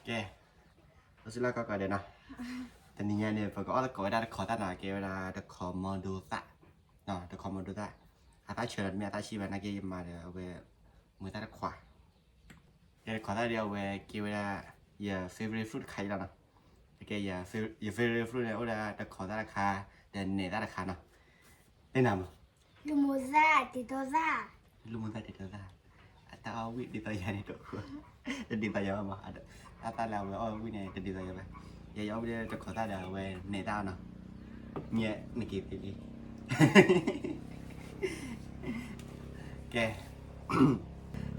ကဲ, အိၣ်ဆူၣ်လၢကီၢ်ကီၢ်ဒဲးနီၤ, တနံၤညါန့ၣ် ပကအီၣ်သကိးဝဲဒၣ်တခိးသၣ်နီၤ, ကဲဝဲဒၣ်တခိးမီဒိသၣ်, တခိးမီဒိသၣ်, အသၣ်ဆၢဒီးတမ့ၢ်အသၣ်ဆံးဘၣ် နာ်က့ယမၤဒီးအဝဲ, မုာ်သၣ်တခွး, ကဲတခိးသၣ်ဒီးအဝဲကဲဝဲဒၣ်, ယ favorite fruit တခါအံၤလီၤနီၤ, ကဲ, ယ favorite fruit န့ၣ် အိၣ်ဒၣ်တခိးသၣ်တခါ, ဒီးနဲၣ်သၣ်တခါနီၤ, သ့ၣ်နၤမး လူၢ်မိၢ်သၣ် တ့တီသၣ်, လူၢ်မိၢ်သၣ် တ့တီသၣ်, အတၢ်အီၣ်ဝံၣ်ဒ်သိးယၤန့ၣ်တအိၣ်, တဒ်သိးယၤဘၣ်မး, အသၣ်လၢအဝဲအီၣ်ဝံၣ်န့ၣ် တဒ်သိးယၤဘၣ်, ယဲယအီၣ်ဝံၣ်ဒီးတခိးသၣ်ဒီးအဝဲနဲၣ်သၣ်နီၤ, ညဲနက့ၤသ့လံ, ကဲ,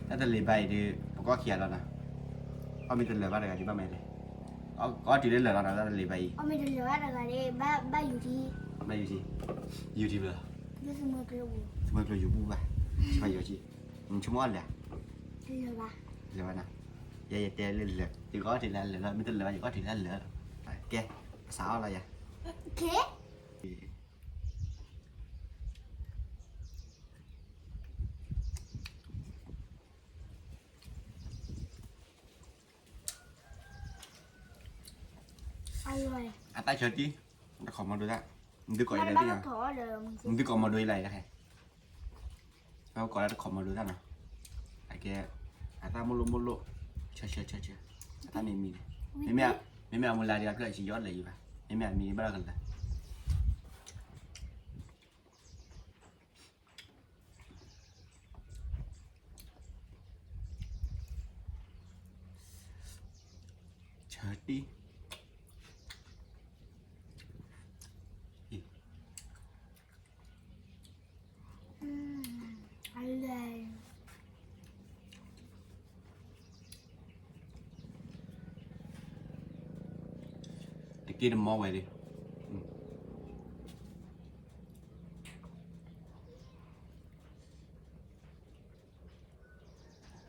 တၢ်တလံၤဘါအံၤဒီး ပကအီၣ်ခံဂၤလီၤနီၤ, အီၣ်မ့ၢ်တလၢာ်ဘၣ်တဂၤဒံးဘၣ်မးလဲၣ်, ကအီၣ်တုၤလၢလၢာ်လီၤနီၤ တၢ်တလံၤဘါအံၤ, အီၣ်မ့ၢ်တလၢာ်ဘၣ်တဂၤဒီး ဘၣ်ယူၤထံ, ဘၣ်ယူၤထံ, ယူၤထံဘၣ်, သမၢကျိယူၤဘူၣ်ဘၣ်, ဆိကမိၣ်အီၣ်လၢာ်, လၢာ်ဘၣ်နီၤ, ယဲယတဲလၢလၢာ် ယကအီၣ်တုၤလၢလၢာ်လီၤ, မ့ၢ်တလၢာ်ဘၣ်ယကအီၣ်တုၤလၢလၢာ်လီၤ, ကဲ, ပစးအီၣ်လီၤယၤ အသၣ်ဆၢတံၢ်, တခိးမီဒိသၣ်, နသုကိးယၤလဲၣ်, နသုကိးမီဒိယၤလဲၣ်, ပကိးလၢတခိးမီဒိသၣ်နီၤ, အကဲ, အသၣ်မိၢ်လိၣ်မိၢ်လိၣ်, ဆၢဆၢဆၢဆၢ, အသၣ်မံၤမံၤန့ၣ်, မ့မ့ၢ်အမူလၢဒံးအဖျၢၣ်ဆံးယီၣ်လဲၤယံၤဘၣ်, မ့မ့ၢ်အမံၤန့ၣ်ဘၣ်ဒီးကလၢာ် ဆၢတံၢ်, တက့ၢ်တမီဝဲလံ အီၣ်ဘ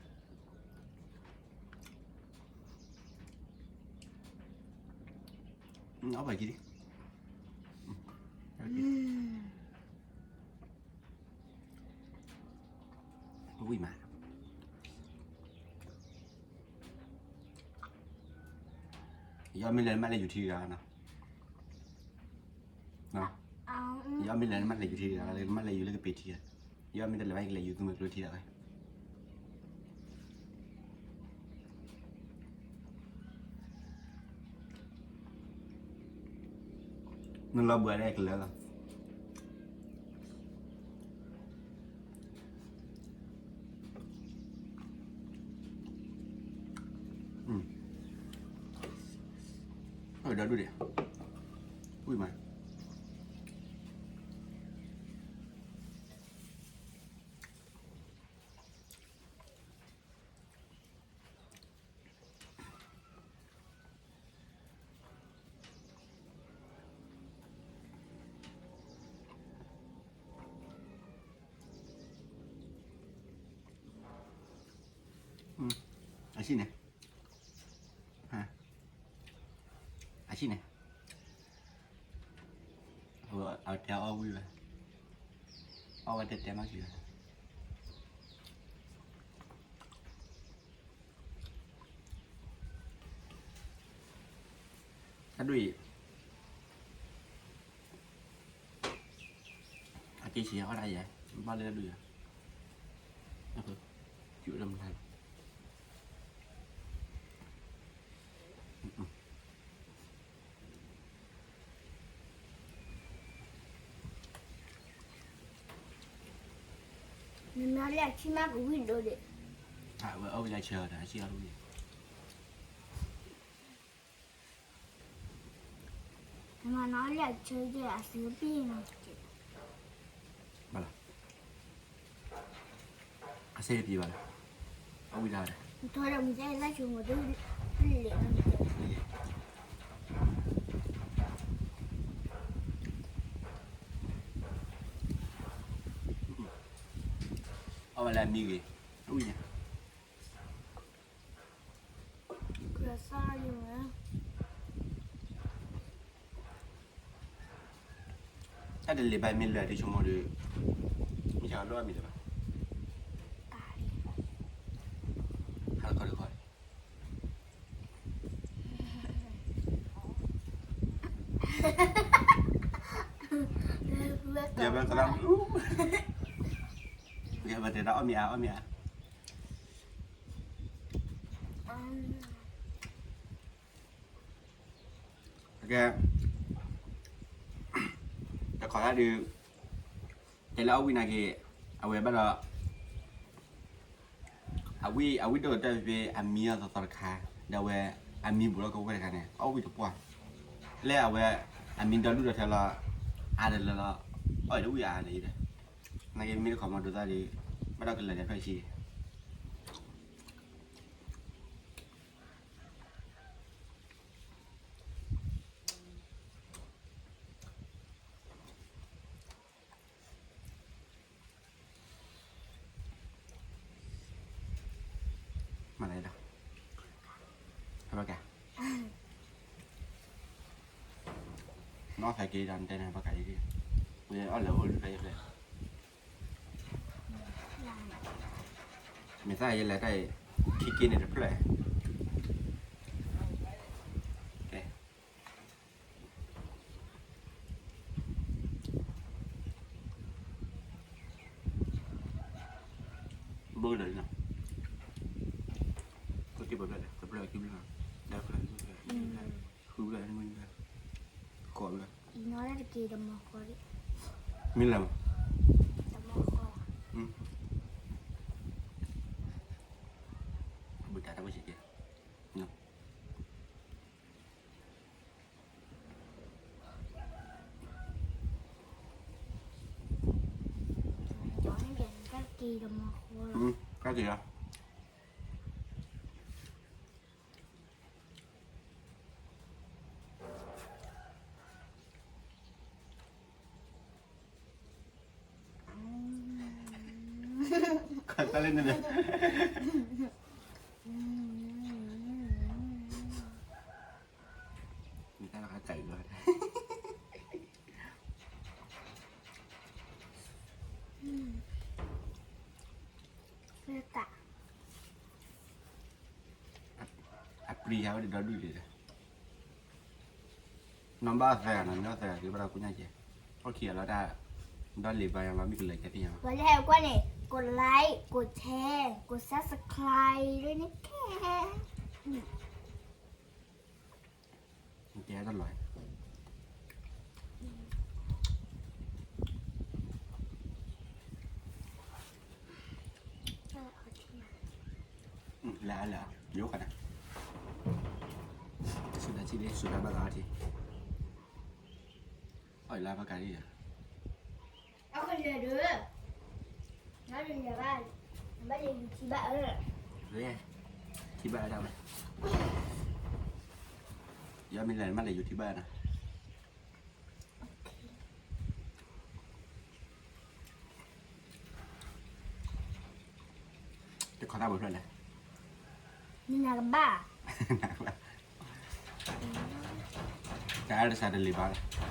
ၣ်ကံလံ, ဝံၣ်မး, ယအီၣ်မ့ၢ်လၢာ်မ့ၢ်လဲၤယူၤထံဂၤနီၤ, ယအီၣ်မ့ၢ်လၢာ်မ့ၢ်လဲၤယူၤထံဂၤ, မ့ၢ်လဲၤယူၤလၢကပ့ၤထံဂၤ, ယအီၣ်မ့ၢ်တလဲၤဘၣ်ကလဲၤယူၤသူမုၢ်ကျိထံဂၤဝဲ နလီၤဘှံးဒၣ်ကလၢာ်လီၤ, ဒီဒူၣ်ဒံး, ဝံၣ်မး အဆံၣ်န့ၣ်, အဆံၣ်န့ၣ်, အတဲအီၣ်ဝံၣ်ဝဲ, အီၣ်ဝဲတဲတဲမးက့ၤဝဲ တၢ်ဒူၣ်အံၤ, အက့ၤဆံးအီၣ်ဒၣ်ယဲ, ဘၣ်လၢတၢ်ဒူၣ်ယဲ, ကၠူၣ်လၢမတၤလီၤ, နမၤလၢအဆံမးကဝံၣ်ဒိၣ်ဒံး, အဝဲအီၣ်ဝံၣ်လၢဆၢဒီးအဆံၣ်အီၣ်တဝံၣ် ဘၣ်လီၤ, အစဲးတပံၤဘၣ်လီၤ, အဝံၣ်ဒၣ်ဝဲဒၣ်, အီၣ်ဝဲလၢအမံဂ့ၤ, အဝံၣ်ညါ တၢ်တလံၤဘၣ်မ့ၢ်လၢာ်တဆိကမိၣ်ဒီး, မ့ၢ်ယၤလိၣ်အမံၤလၢၤဘၣ်, ဟါလီၤခီဒီးခီ, ယဘၣ်ကလၢ်, ယဘၣ်တဲဒၣ်အီၣ်မ့ၤအါ အီၣ်မ့ၤအါ. ကဲ, တခီတၢ်ဒုး, တဲလၢအီၣ်ဝံၣ်နာ်က့ၤ, အဝဲဘၣ်ဒီး, အဝံၣ် အဝံၣ်ဒိၣ်ကတၢၢ်ဖဲ အမံအီၤသီသီတခါ, ဒီးအဝဲ, အမံဘူးလီၤကဝဲၢ်တခါန့ၣ် အီၣ်ဝံၣ်တပှၢ်, လၢအဝဲ, အမံဒီဒူၣ်ဒီထၢလီၤ, အါတလၢလီၤ, အီၣ်တဝံၣ်အါန့ၣ်ဒီး, နာ်က့ၤမ့ၢ်တခီမီၤဒိးသၣ်ဒီး, ဘၣ်ဒီးကလဲၤလဲၤဖျၢၣ်ဆံ မၤလဲၣ်ဒီး, ဟဲဘၣ်က, နီၢ်သးက့ၤဒီးနတဲန့ၣ် ဟဲဘၣ်ကဒ်, အီၣ်လဲၤအိၣ်လၢဖဲယဖဲ, မ့ၢ်သၣ်ယလဲၤတၢ်အံၤ, ခံက့ၤန့ၣ်တဖျၢၣ်, ကဲ ဘိၣ်ဒီးလီၤ, ကတံၢ်ပှဲၤဖျၢၣ်လဲၣ်, တဖျၢၣ်ခံဖျၢၣ်, ဒၣ်ဖျၢၣ်, ဃုဖျၢၣ်, ဃိးဖျၢၣ်, မ့ၢ်လဲၣ်မး, ဘုတၢ်တၢ်ပှဲၤစ့ၢ်ကီး ကဲက့ၤလီၤ. ခီတၢ်လၢန့ၣ်, မ့ၢ်တၢ်လၢခါကၢ်လီၤ, အပျံၤယၤဝဲဒၣ်ဒီဒူၣ်လံ, နီၢ်ဘၣ်သၢဂၤနီၤ, နီၢ်သၢဂၤက့ၤဘၣ်ဒီးကူညါကဲ, အီၣ်ခံဂၤလီၤတၢ်, ဒီးလံာ်ဘါယၤလီၤ မ့ၢ်ကလၢာ်ကဲသ့ၣ်ညါဘၣ်, ပှၤလၢဟဲကွၢ်န့ၣ် ကိး like ကိး share ကိး subscribe လၢန့ၣ်ခဲ ကဲတလီၤ, လဲၤလဲၤ, ယိၤဃာ်နၤ, စူၤတၢ်ဆံးလံ စူၤတၢ်ဘၣ်သးအီထံ, အီၣ်အံၤလၢဘၣ်ကးလံယၤ, အီၣ်ကလဲၤဒီး, နလဲၤဘၣ်, ဘၣ်လဲၤယူၤထံဘၣ်အၢ, ထံဘၣ်အၢဒၣ်ဝဲ, ယမ့ၢ်လဲၤမ့ၢ်လဲၤယူၤထံဘၣ်နၤ တခီတၢ်ပှဲၤဖျၢၣ်လဲၣ်, နကဘၣ်, တၢ်အါတစးတလံၤဘၣ်လီၤ,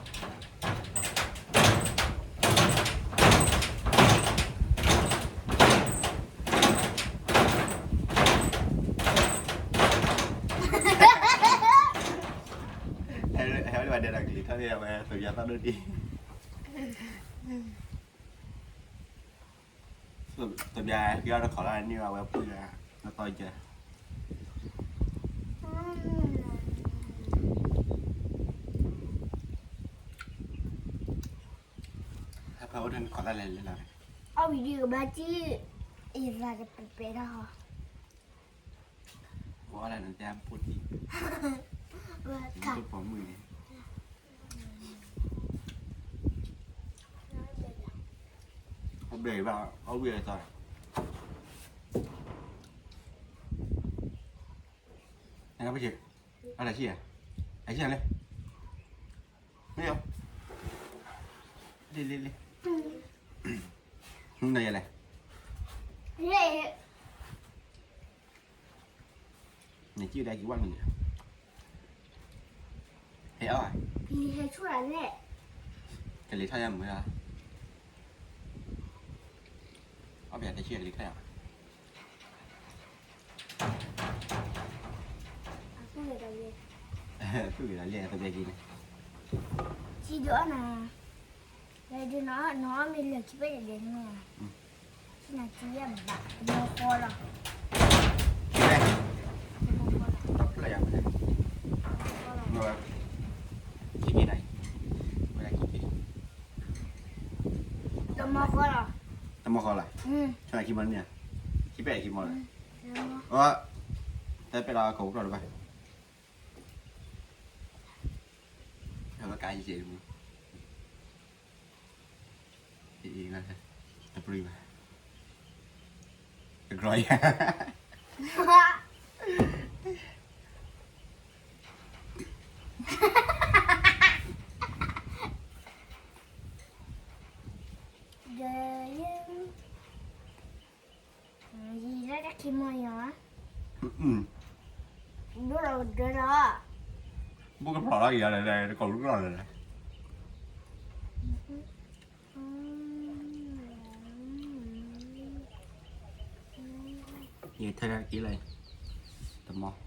ဟဲဝဲဒၣ်ကလံၤထီၣ်န့ၣ် အဝဲသုးယါသီၣ်ဒိၣ်ဒံး, သုးဘျါက့ၤအီၣ်တခီလၢနံၣ်ဘၣ်ဝဲပူၤလၢ, နသီကဲ, ဟဲဖဲအိၣ်ဒၣ်နခီလၢလဲၤလဲၤလီၤ, အီၣ်ဝံၤဒုးကဘၣ်ကံၣ်, အံၤသးတပှဲၤပှဲၤဒၣ်ဟီ, ဝဲလၢနတဲဖိတံၢ်, တပိာ်မုၣ်န့ၣ် အဘဲဘၣ် အဝံၣ်အသီ, နကပစ့ၢ်, အတၢ်ဆံၣ်ဧါ, အဆံၣ်လဲၣ်, မ့ၢ်, လ့လ့လ့, နယလဲၣ် နကံၣ်ဒၣ်က့ၤဝဲန့ၣ်, ဟဲအီၣ်, ကလံၤထီၣ်ယါမုာ်ဧါ, အီၣ်ပယၤတဆံကလံၤထီၣ်ယါ, သူၣ်ဂ့ၤလီၤလံ သဘဲက့ၤန့ၣ်, ကံၣ်ဒုးအီၣ်နၤ, လၢ နမ့ၢ်လဲၤခံဖဲန့ၣ်ဒဲးန့ၣ်, နကဘၣ်တမီဃီလီၤ, တမီဃီလီၤ, တမီဃီလီၤ, ခံဖဲခံမီလီၤ, တၢ်ပဲၢ်လီၤကီၢ်ပူၤကျီၢ်တဘၣ်, ကါယဲၢ်မူ တပရံဘၣ်, တကြၢးယၤ, ယံာ်လၢတၢ်ခံမီယၤ, ဒိၣ်လီၤဒၢလီၤ, ဘိၣ်ကဖျိးလီၤယၤလဲၣ် တကိးလူၢ်ကလီၢ်လဲၣ်, ယထဲတၢ်တက့ၢ်လၢ, တမီ ဘံ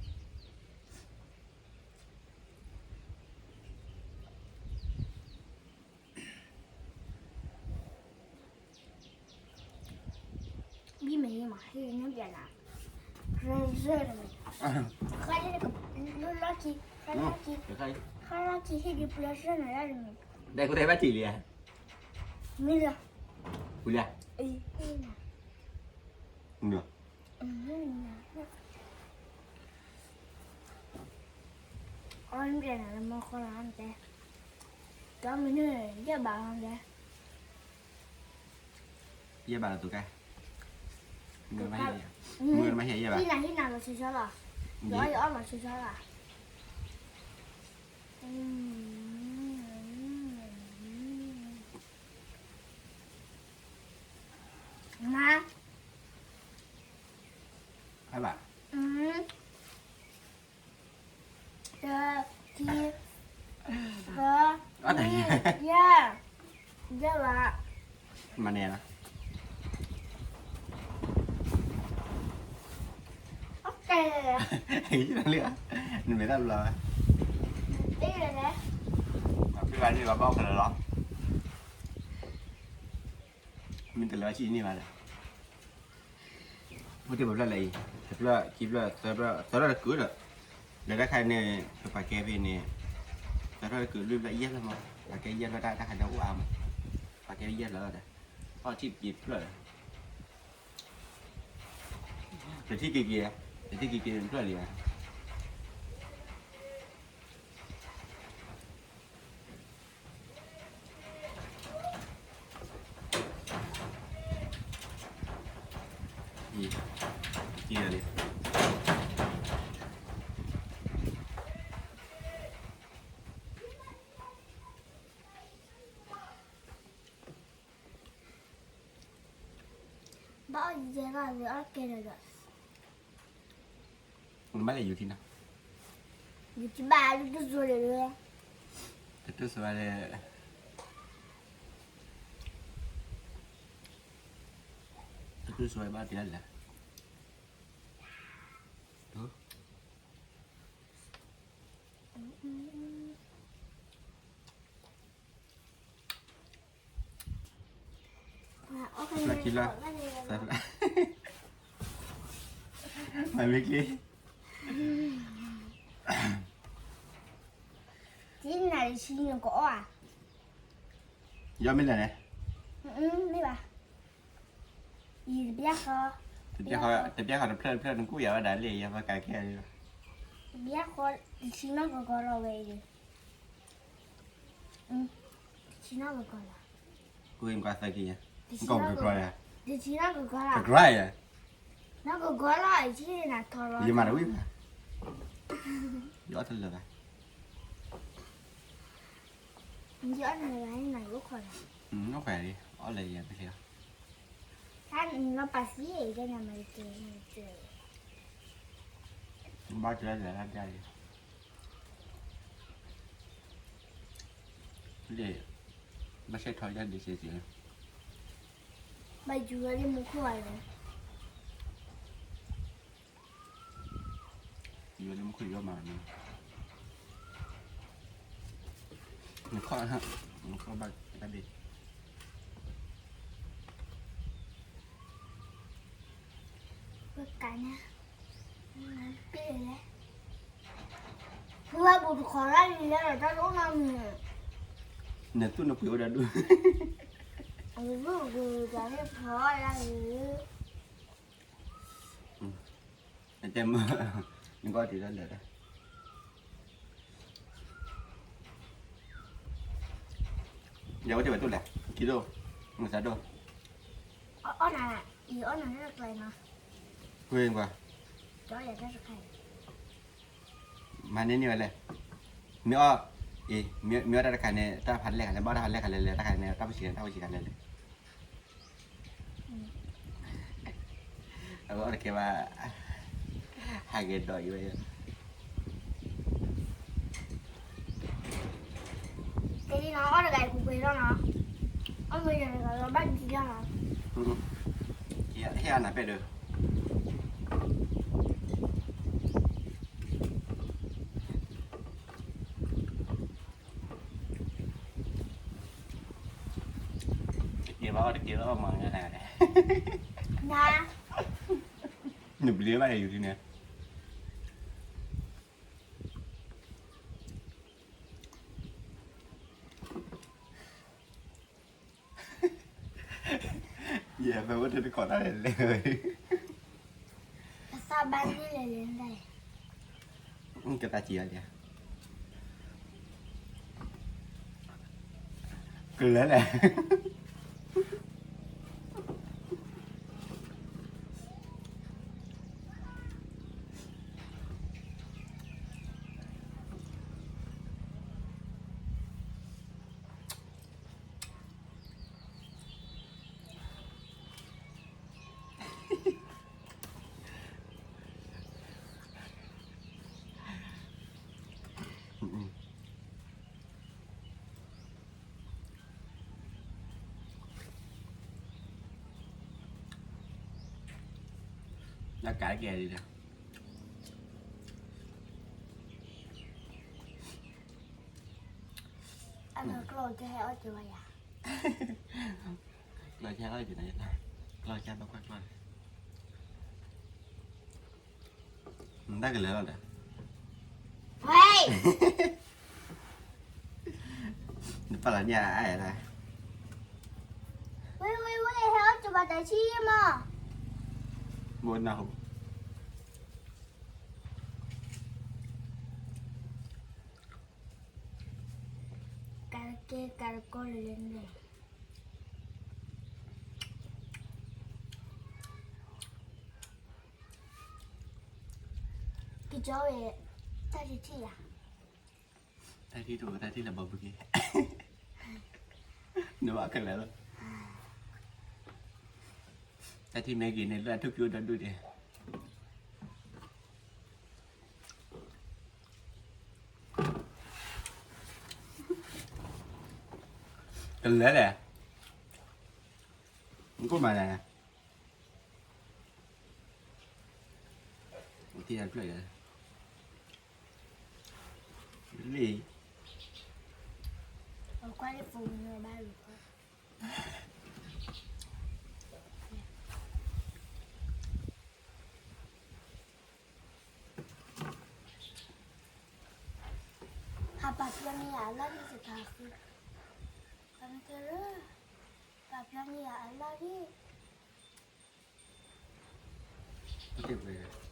ၣ်မဲာ်ယဲမး ဟ့ၣ်နပျဲနၤ, ရၢၢ်ရၢၢ်တမံၤ, ဃါလၢကလီၢ်ခံ, ဃါလီၢ်ခံ, ဃါလီၢ်ခံဟ့ၣ်ဒံးပျဲရၢၢ်နၤဒၣ်တမံၤ, ဒဲကတဲဘၣ်တံၢ်လံဧါ, မ့ၢ်လၢ, ဝံၤလံ, မ့ၢ်လၢ, အီၣ်နပျဲနၤလၢမီၢ်ဃီလီၤတဲ, တမံၤန့ၣ် ယဲၢ်ဘးလီၤတဲ, ယဲၢ်ဘးလီၤတူၢ်ကါ, မုၢ်မ့ၢ်ဟ့ၣ်ယဲၢ်ဘး, ဟံၣ်နၤဟံၣ်နၤလီၤဆီဆီလီၤ, ယအီၣ်ယအီၣ်လီၤဆီဆီလီၤ, မါ, ဟဲဘၣ်, တၢ ခံ သၢ နွံ ယဲၢ်, ယဲၢ်ဘး, မၤန့ၢ်လီၤ, နမ့ၢ်တၢ်ဘျီ, ဖံဘၣ်န့ၣ်ဘၣ်ဘၣ်အိၣ်ဖဲလဲၣ်လီၤ, မ့ၢ်တလၢဆံန့ၣ်ဘၣ်ဒီး ဖိတ့ၢ်ပှဲၤဖျၢၣ်လဲၣ်အံၤ, တဖျၢၣ် ခံဖျၢၣ် သၢဖျၢၣ် သၢဖျၢၣ်တကုာ်ဒီး, ဒီးတၢ်ခါန့ၣ် ပပာ်ကဲဖဲန့ၣ်, သၢဖျၢၣ်တကုာ်လွံၢ်ဖျၢၣ်ယဲၢ်ဖျၢၣ်မး, ပာ်ကဲယဲၢ်ဖျၢၣ်တၢ် တၢ်ခါန့ၣ်အိၣ်အါမး, ပာ်ကဲယဲၢ်ဖျၢၣ်ဒီး, အီၣ်ထံၣ်ပက့ၤဖျၢၣ်ဒီး, တထံၣ်က့ၤက့ၤ, တထံၣ်က့ၤက့ၤဖျၢၣ်လံဧါ. အံၤ, က့ၤလံ. ဘၣ်အီၣ်ယဲၢ်လီၤ အီၣ်ကဲဒီးဒီး, နဘၣ်လဲၤယူၤထံနီၤ, ယူၤထံဘၣ်လၢတစိၤလဲၣ်, တစိၤဘၣ်လဲၣ်, တစိၤဘၣ်တဲလဲၣ်. လၢခံလၢ, မၤမ့ၢ်က့ၤ, ထံနၤလၢဆံနကအီၣ်ဧါ, ယီၢ်မ့ၢ်လဲၣ်န့ၣ်, မ့ၢ်ဘၣ်, ယတပျၢ်ဃီ, တပျၢ်ဃီတဖျၢၣ်တဖျၢၣ်နကူၣ်ယၤဝဲဒၣ်လံ ယၤပှၤကးကဲလံ, တပျၢ်ဃီ, တဆံနီၢ်ကကီလီၤဝဲအံၤ, တဆံနီၢ်ကကီလီၤ, နကီၢ်ကကြၢးယၤ, တဆံနီၢ်ကကီလီၤ, ကကြၢးယၤ, နီၢ်ကကီလီၤ အံၤဆံနၤထီလီၤ, ယမၤတဝံၣ်ဘၣ်, ယအီၣ်တလၢာ်ဘၣ်. ယအီၣ်နလၢာ်ဘၣ်န့ၣ် နအိၣ်ခိးလီၤ, အိၣ်ခိးယၤလံ အီၣ်လၢယၤတသ့လီၤ, တၢ်နလီၤပာ်သံအံၤ ကဲနမၤတကဲ, ဘၣ်တလၢာ်လၢာ်တၢ်ဒ်အံၤ, ဘၣ်ဆဲးထီၣ်ယၤဒ်စ့ၢ်ကီး, ဘၣ်ယူၤဝဲလၢမူခိၣ်ဘၣ်လီၤ. ယိၤလၢမူခိၣ်ယိၤမး, နခီၣ်, နခီၣ်ဘၣ်တၢ်ဘ့ၣ်, ပကးညါ, ပ့ၢ်လဲၣ်, ဖုဝဲဘူးတခီလၢလံၤလၢတၢ်တအိၣ်နီတမံၤ, နသူၣ်နပှ့ၤအိၣ်ဒီးဒူၣ်, အဝဲဘူးတခီလၢလံၤ, တဲမ့ၢ်, နကီၢ်တုၤလၢလၢာ်ဒီး ယအိၣ်တ့ၢ်ဝဲတူၢ်လဲၣ်, ခံဒိၣ်, မုၢ်သးဒိၣ်, အီၣ်နၤ, ယအီၣ်နၤတၢ်တကျဲနီၤ, ကွၢ်, မၤန့ၢ်န့ၢ်ဝဲလဲၣ်, မ့ၢ်အီၣ်, အ့, မ့ၢ်အီၣ်တၢ်တခါန့ၣ် တၢ်ဖးလဲၢ်ခါလဲၣ်, ဘၣ်တၢ်ဖးလဲၢ်ခါလဲၣ်လဲၣ်, တၢ်ခါန့ၣ် တၢ်ပူၤဆံးန့ၣ် တၢ်ပူၤဆံးခါလဲၣ်လဲၣ် အဝဲအီၣ်တကဲဘၣ်, ဟးဂဲၤဒီးအံၤဝဲ, တနံၤနီၤ အီၣ်တဂၤအံၤပှဲၤပှဲၤလီၤနီၤ, အီၣ်မ့ၢ်ယၤတဂၤလီၤဘၣ်တံၢ်လီၤနီၤ, ဟ့ၣ်အနၤပဲၣ်ဒီး တကဲဘၣ်အီၣ်တကဲဘၣ်အီၣ်မၤန့ၣ်, နဘျ့ဘၣ်ယယူၤဒ်န့ၣ်, ယဲၢ်ဖဲအိၣ်တ့ၢ်တခီတၢ်လဲၣ်လဲၣ်, ကသးဘၣ်န့ၣ်လဲၣ်လဲၣ်, ကသးကံၤအီၤဒ်, ကလၢလဲၣ် လၢကးကဲဒ်လဲၣ်, အကျီၢ်ကဟဲအီၣ်က့ၤဝဲယၤ, ကျီၢ်ကဟဲအီၣ်က့ၤ, ကျီၢ်ကဘၣ်ကွၢ်ကျီၢ်, နတၢ်ကလဲၤလီၤဒီး, ဝဲ, နပာ်လီၤန့ၢ်အအါယၤလၢ, ဝဲဝဲဝဲ ဟဲအီၣ်က့ၤဘၣ်တၢ်ဆံးမး, ဘိနၢ်ဟူ ကးတကဲကးတကီၢ်လၢလဲၣ်န့ၣ်, ကကၠီဝဲ, တၢ်တထံၣ်ယၤ, တၢ်ထံၣ်တအိၣ် တၢ်ထံၣ်လၢဘီဘုက့ၤ, နဘၣ်ကလဲၤလီၤ, တၢ်ထံၣ်မ့ၢ်ဂ့ၤန့ၣ် လၢအထူၣ်ဖျိဒီဒူၣ်န့ၣ် ကလဲၤလဲၣ်, နကမၤလဲၣ်, ထံၣ်တဖျၢၣ်ယၤ, လံ, အကွၢ်လၢ phone န့ၣ်ဘၣ်လီၤ, ဟးပာ်ဖျါန့ၢ်ယၤအလီၢ်န့ၣ်စ့ၢ်ကီး, ပာ်ဖျါန့ၢ်ယၤအလီၢ်န့ၣ်,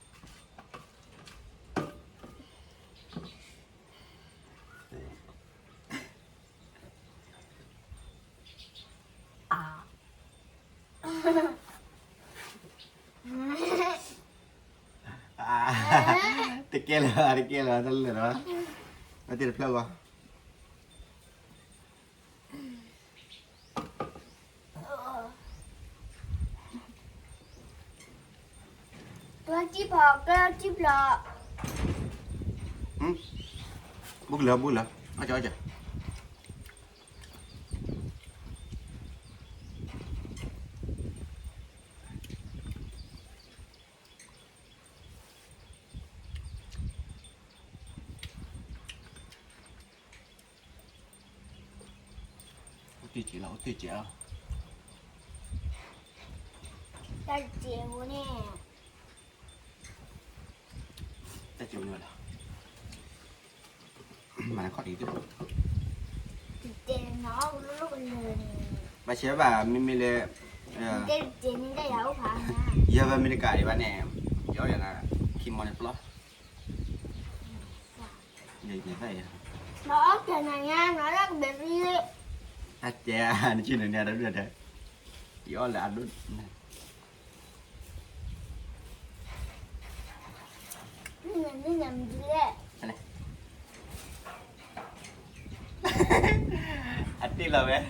တကဲလၢၤ တကဲလၢၤ တၢ်လၢာ်လီၤ, အတ့ၢ်တဖျၢၣ်ဂီၢ် ကျၢၢ်ကံၢ်ဖီ ကျၢၢ်ကံၢ်ဖျီ, ဘူးကလၢၤ ဘူးကလၢၤ အီၣ်ကၢ် အီၣ်ကၢ်, အိၣ်တ့ၢ်စဲးလီၤ အိၣ်တ့ၢ်စဲးလီၤ, တၢ်စဲးဖိန့ၣ်, တၢ်ကၠိန့ၣ်ဘၣ်ဒီး မၤနခီၣ်အံၤက့ၤ ဘၣ်ဆဲးဘၣ် မ့မ့ၢ်လၢ ယဲဘၣ်မ့ၢ်တကးဒံးဘၣ်န့ၣ် ယအီၣ်ယၤနၤ ခံမီန့ၣ်ပျီ ယဲ တၢ်တဲ နကနၣ်န့ၣ် တၢ်ဒုၣ်တၢ်တဲ ယအီၣ်လၢအဒိၣ် အတ့ၢ်လီၤဝဲ ဝ့ၢ်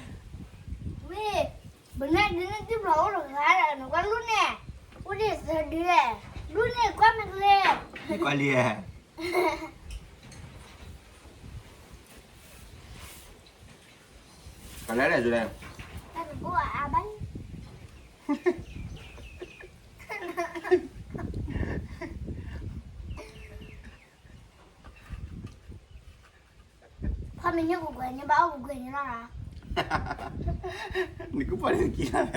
ဘၣ်နဒုးန့ၢ်တဘျီ အိၣ်တဂၤဒီး နကွၢ်လူန့ၣ် အိၣ်ဒံးသၢဒုလဲၣ် လူန့ၣ်ကွၢ်မ့ၢ်ကလဲၣ် ကွၢ်လံ ကလဲၤလဲၤလဲၤ တၢ်တဘိအါဘၣ် ဖီမ့ၢ်ညိၣ်ကကွဲးန့ၣ် ဘၣ်အီၣ်ကကွဲးန့ၣ်လီၤ. နကပီၢ်န့ၣ်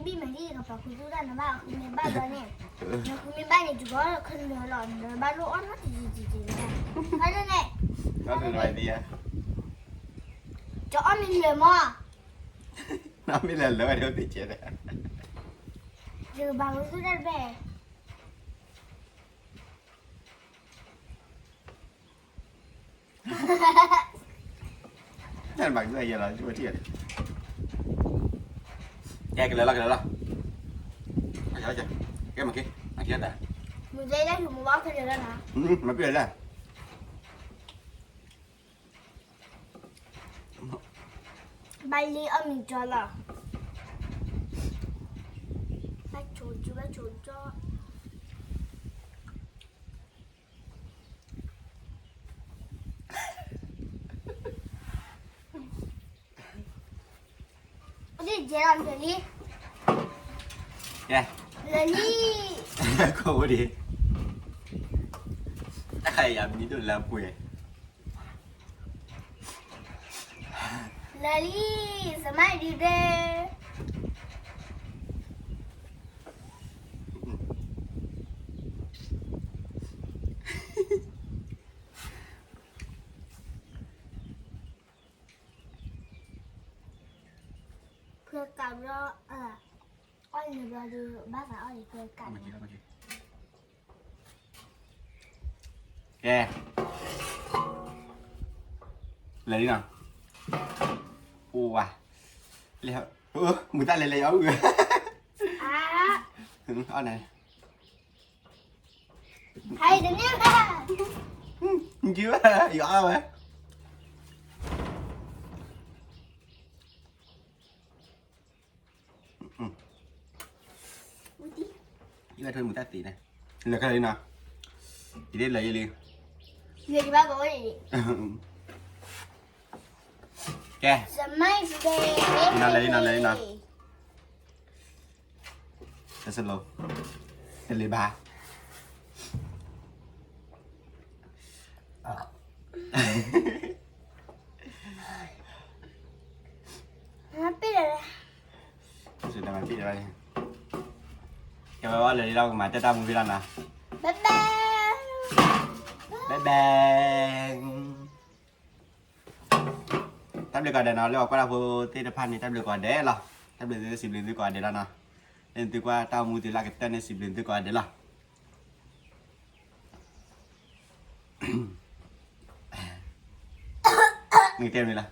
ကံလီၤ ဘံၣ်မဲာ်လံ ဘံၣ်မဲာ်လံ ကပီၤခူသူၣ်တၢ်နဘၣ်ဃုမ့ၢ်ဘၣ်ဘျီန့ၣ် နဃုမ့ၢ်ဘၣ်န့ၣ် ယကီၢ်ခနၢလီၤ နဘၣ်လိၣ်အီၣ်နီတံၤတံၤတံၤတံၤ ဖဲန့ၣ်န့ၣ် ယအီၣ်မ့ၢ်လၢာ်မး နမ့ၢ်လၢာ်လၢာ်ဝဲဒၣ်သ့ၣ်ကဲး ယကဘၣ်ဝဲသူၣ်တၢ်တဘ့ၣ် တၢ်ဘၣ်ကစၢ်ယဲလီၤ ကၠိထံၣ်ယဲလီၤ ကဲကလဲၤလီၤ ကလဲၤလီၤ ကဲမၤက့ၤ မၤက့ၤတၢ် မၤပ့ၢ်လဲၣ် ဘၣ်လံအီၣ်မ့ၤကၠီလီၤ ဘၣ်ဆိကၠီ ဘၣ်ဆိကၠီ ဒ်ယဲလီၤလၢာ်လံ ကဲ လၢာ်လံ ခိၣ်ဝဲဒံး တၢ်ယၤမံၤဒိၣ်လၢပှဲၤ လၢာ်လံ စမါဒံးဒဲ ဖဲကးဘျီ အီၣ်လံဘျီဒီး ဘၣ်သးအီၣ်လံဖဲကးဘျီ ကဲ လဲၤလံနီၤ အိၣ်ဝါ လဲၤ မုာ်တၢ်လဲၤလဲၤယအီၣ်အုၣ် အီၣ်နၤ ဟဲတန့ၢ်ဘၣ် ယအီၣ်ဝဲ ယဘၣ်ထွဲမုာ်တၢ်သ့န့ၣ် လဲၤခဲလၢာ်လံနီၤ ယဒ်လဲၤယလံ ယဘၣ်ဘၣ်ဝဲ ကဲ နလဲၤလံနီၤ လဲၤလံနီၤ တစလိ တလ့ၤဘၣ် ပ့ၢ်လၢ ပ့ၢ်လၢ ကဲဝဲဝဲလဲၤလံလီၤ ကမၤတၢ်တၢ်မူဖဲလီၤနီၤ bye bye bye bye တၢ်ဘျုးကိးဂၤဒဲးနီၤ လၢပှၤကွၢ်တၢ်ဖိသ့ၣ်တဖၣ်န့ၣ် တၢ်ဘျုးကိးဂၤဒဲးလီၤ တၢ်ဘျုးသုစံးဘျုးသုကိးဂၤဒဲးလီၤနီၤ လၢသုကွၢ်တၢ်အိၣ်မူသုလၢအကတၢၢ်န့ၣ် စံးဘျုးသုကိးဂၤဒဲးလီၤ နကတဲမနုၤလီၤ